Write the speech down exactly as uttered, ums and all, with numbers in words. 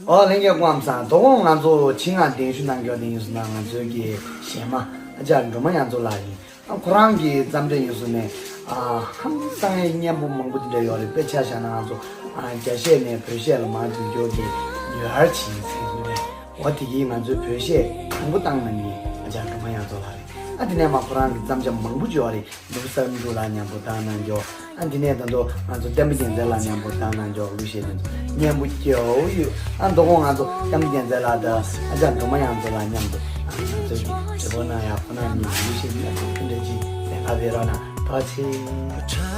ཨོ་ལྷན་རྒྱས་སྐུ་ཁམས་བཟང་། དོ་དགོང་ང་ཚོ་ཆེད་མངགས་གདན་ཞུ་གནང་མཁན་དེ་ཡིན་སོང་ན་ང་ཚོའི་གི་གཞས་མ་ཨ་ཅག་སྒྲོལ་མ་དབྱངས་མཚོ་ལགས་ཡིན། ཨ་ཁོ་རང་གི་རྩོམ་འབྲི་ཡིན་སོང་ནས་ཨ་ཧང་སང་ཡའི་སྙན་པོ་མང་པོ་དེ་འདྲ་ཡོད་རེད། དཔེ་ཆ་བཞག་ན་ང་ཚོ་ཨ་རྒྱ་གཞས་ནས་བོད་གཞས་ལ་མར་འགྱུར་འགྱུར་གྱི་ཡོད་ཧར་བྱེད་ཚིག་རེད། འོ་དེ་གིས་ང་ཚོའི་བོད་གཞས་དང་པོ་བཏང་གནང་མཁན་ཨ་ཅག་སྒྲོལ་མ་དབྱངས་མཚོ་ལགས་རེད། ཨ་དེ་ནས་མར་ཁོ་རང་གི་རྩོམ་ཆ་མང་པོ་ཅིག་ཡོད་རེད། ནོར་བུ་གསར་འབྱོར་ལ་མཉམ་པོ་བཏང་གནང་འཇོག་ཨ་འདི་ནས་ད་དུང་ང་ཚོ་བསྟན་པ་རྒྱལ་མཚན་ལ་མཉམ་པོ་བཏང་གནང་འཇོག་གླུ་གཞས་དེ་ཚོ་སྙན་པོ་སྐྱོ་བོ་ཡོད། ཨ་མདོ་དགོང་ང་ཚོ་བསྟན་པ་རྒྱལ་མཚན་ལ་དང་ཨ་ཅག་སྒྲོལ་མ་དབྱངས་མཚོ་ལ་མཉམ་དུ་ཨ་ང་ཚོ་གི་བྲེ་པོ་གནང་ཡག་ཁོ་ན་གཉིས་གླུ་གཞས་མཉམ་དུ་ཕུན་སྒྲིལ་གྱིས་གདན་ཁ་བེད་རོགས་གནང་། ཐུགས་རྗེ་ཆེ།